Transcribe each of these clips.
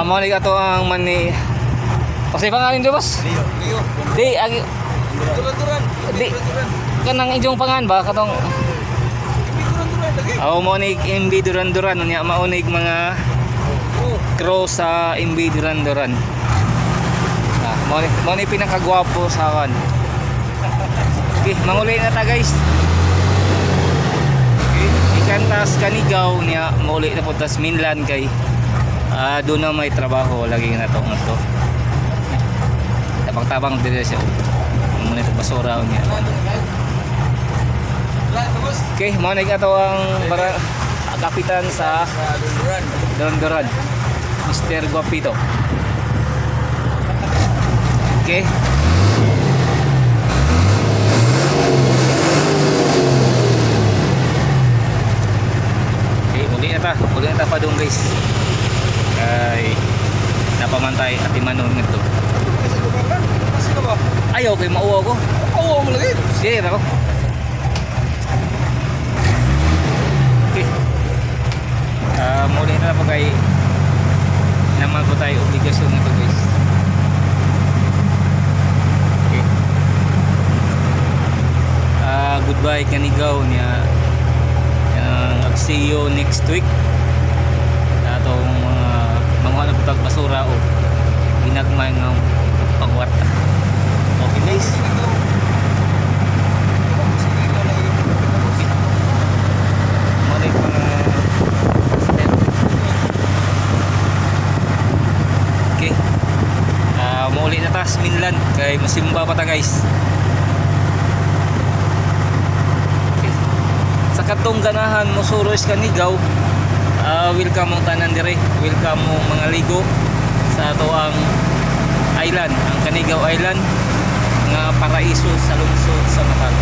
Mo ni ato ang mani. Kasi pangalan do, boss? Leo. Leo. Di agi Duran-duran. Di. Kanang inyong pangan ba katong Duran-duran lagi. Aw, mo ni MB Duran Duran, unya maunig mga crew sa MB Duran Duran. Ah, mo ni pinakagwapo sa kan. Okay, manguli na ta, guys. Okay, ikantas Kanigaw niya mauli na po tas Minlan kay doon na may trabaho lagi na to ngadto. Tabang-tabang dire siya. Mo ni basura niya. Okay, mo na ato ang para kapitan sa Duran. Duran Duran. Mr. Guapito. Okay. Okay, uli na ta. Uli na ta pa doon, guys. Kay napamantay at imanon ngadto. Kasi duran. Kasi ka ba? Ay, okay, mauwaw ko. Oo, mo lagi. Sige, ako. Okay. Ah, muli na po kay naman po tayo obligasyon nito, guys. Okay. Ah, goodbye Kanigaw niya. See you next week. Atong mga mga ano tag basura o ginagmay nga pagwarta. Okay, guys. Mga mga step. Okay. Ah, muuli na tas Minlan kay masimba pa ta, guys. Okay. Sa katong ganahan mo suros Kanigaw, welcome mong tanan dire. Welcome mo mga ligo sa ato ang island, ang Kanigaw Island nga paraiso sa lungsod sa Macau.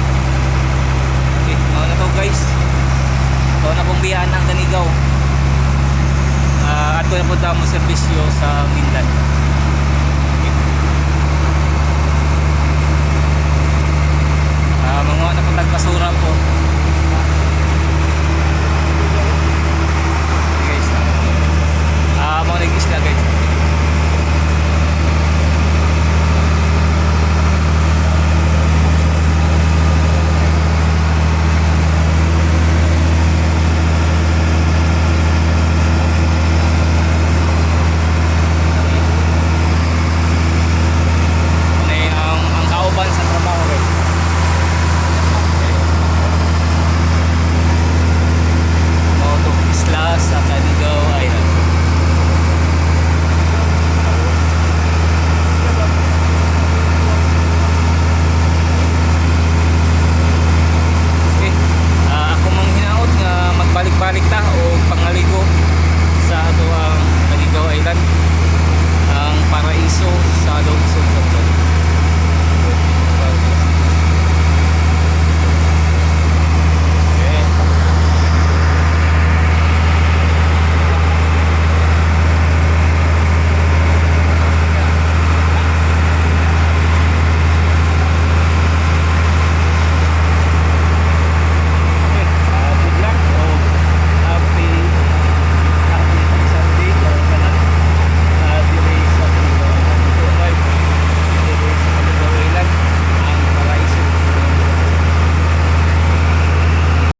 Okay, mao na to, guys. Ito na pong biyaan ang Kanigaw. Ato na po mo serbisyo sa Mindan.